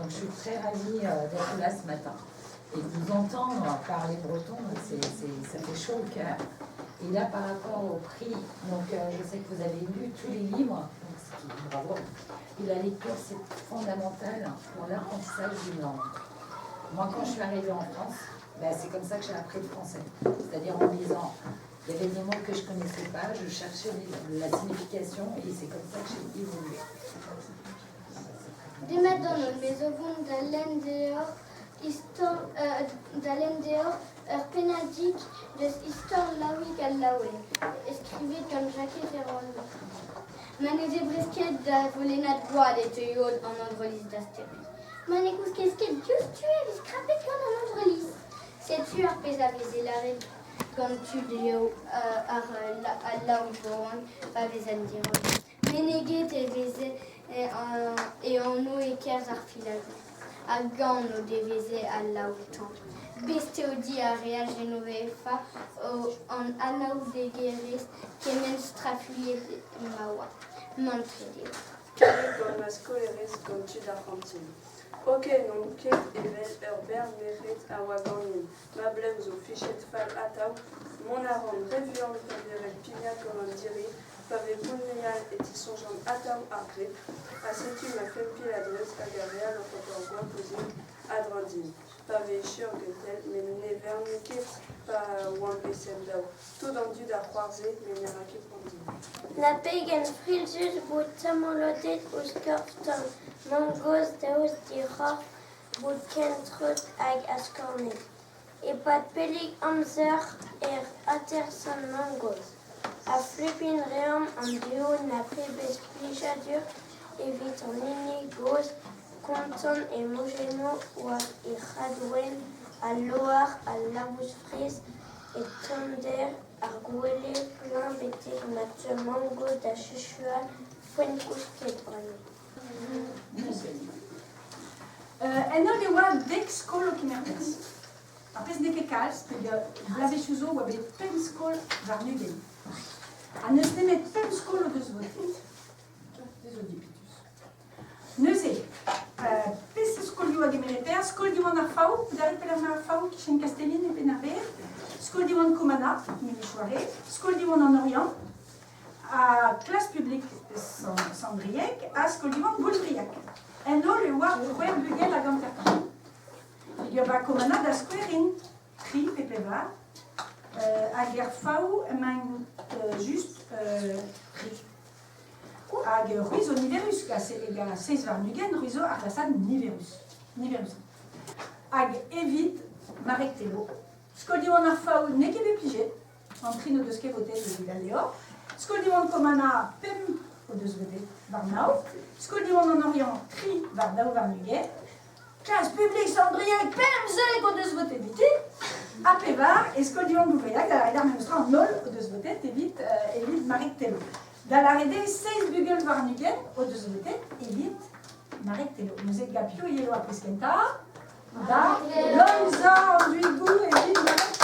Donc je suis très ravie d'être là ce matin et de vous entendre parler breton, ça fait chaud au cœur. Et là, par rapport au prix, donc je sais que vous avez lu tous les livres, donc ce qui, bravo. Et la lecture, c'est fondamental pour l'apprentissage d'une langue. Moi, quand je suis arrivée en France, ben, c'est comme ça que j'ai appris le français. C'est-à-dire en lisant. Il y avait des mots que je ne connaissais pas, je cherchais la signification et c'est comme ça que j'ai évolué. Demat d'an holl, me zo vont da lenn deoc'h istor da lenn deoc'h ur pennadig deus istor Laouig al Laouen, skrivet gant Jakez Erwan. Ma ne zebrez ket da volennad gwad e teuio an androliz d'az tebriñ. Ma ne gouskez ket diouzhtu e vez krapet gant an androliz. Setu ar pezh a veze lâret gant tud eo ar al laou-boan pa vezent diroll. Meneget e veze e anv e-kerzh ar filajoù, ha gant o deveze al laou-tan. Besteodiñ a rea Genovefa an anaoudegezh kement strafuilhet ma oa. Mantret eo. Kavet gant ma skolaerez gant tud ar c'hantin. Ok n'on ket evel ur bern merc'hed a oa ganin. Ma blev zo fichet fall atav. Mont a ran re vuan pa vez ret pignat gant an diri, pa vez pounneal e tisoñjan atav ar grip, ha setu ma femp-pil a-dreuz hag ar re all oc'h ober goap ouzhin a-dra din. Pa vez echu ur gentel, met ne vern ket pa oan e sell-daou. Tout an dud a c'hoarzhe met ne ra ket poan din. Na pegen frilzus bout tamolodet ouzh korf tomm mamm-gozh daoust d'he c'horf bout ken treut hag askornet. E-pad pellik amzer ec'h atersan mamm-gozh ha flipiñ 'reomp an duo na pebezh plijadur evit an hini gozh kontañ he mojennoù war he c'hadwenn al loar al labous fres e tommder ar gwele plaen betek ma teu mamm-gozh da sechual poent-kousket bremañ. En holl e oa dek skol o kemer perzh. Ar pezh n'eo ket kalz, peogwir bloavezhioù zo e oa bet pemp skol warn-ugent. Ha n'eus nemet pemp skol o deus votet. Se zo dipitus. Neuze, peseurt skolioù a gemere perzh? Skol Diwan ar Faou, goude pelec'h emañ ar Faou, kichen Kastellin e Penn-ar-Bed. Skol Diwan Komana, Menez-Choare. Skol Diwan an Oriant, ha klas publik Sant-Brieg ha skol Diwan Boulvriag. En holl e oa c'hwec'h bugel hag hanter-kant. Peogwir ba Komana da skouer int tri pe pevar hag er Faou emaint just tri. Hag c'hwi zo niverus, ga seizh warn-ugent, c'hwi zo ar glasad niverus. Niverus. Hag evit Marek Tello, skol Diwan ar Faou n'eo ket bet plijet, An tri n'o deus ket votet evit al levr. Skol Diwan Komana, pemp o deus votet war nav. Skol Diwan an Oriant, tri war daou warn-ugent. Klas publik Sant-Brieg, 15 o deus votet eviti. Ha pevar e Skol Diwan Boulvriag, da lâret ar memes tra, an holl o deus votet evit, evit Marek Tello. Da lâret eo seizh bugel warn-ugent o deus votet evit Marek Tello. Neuze gant piv e yelo ar priz kentañ? Da Loeiza an Duigou evit Marek.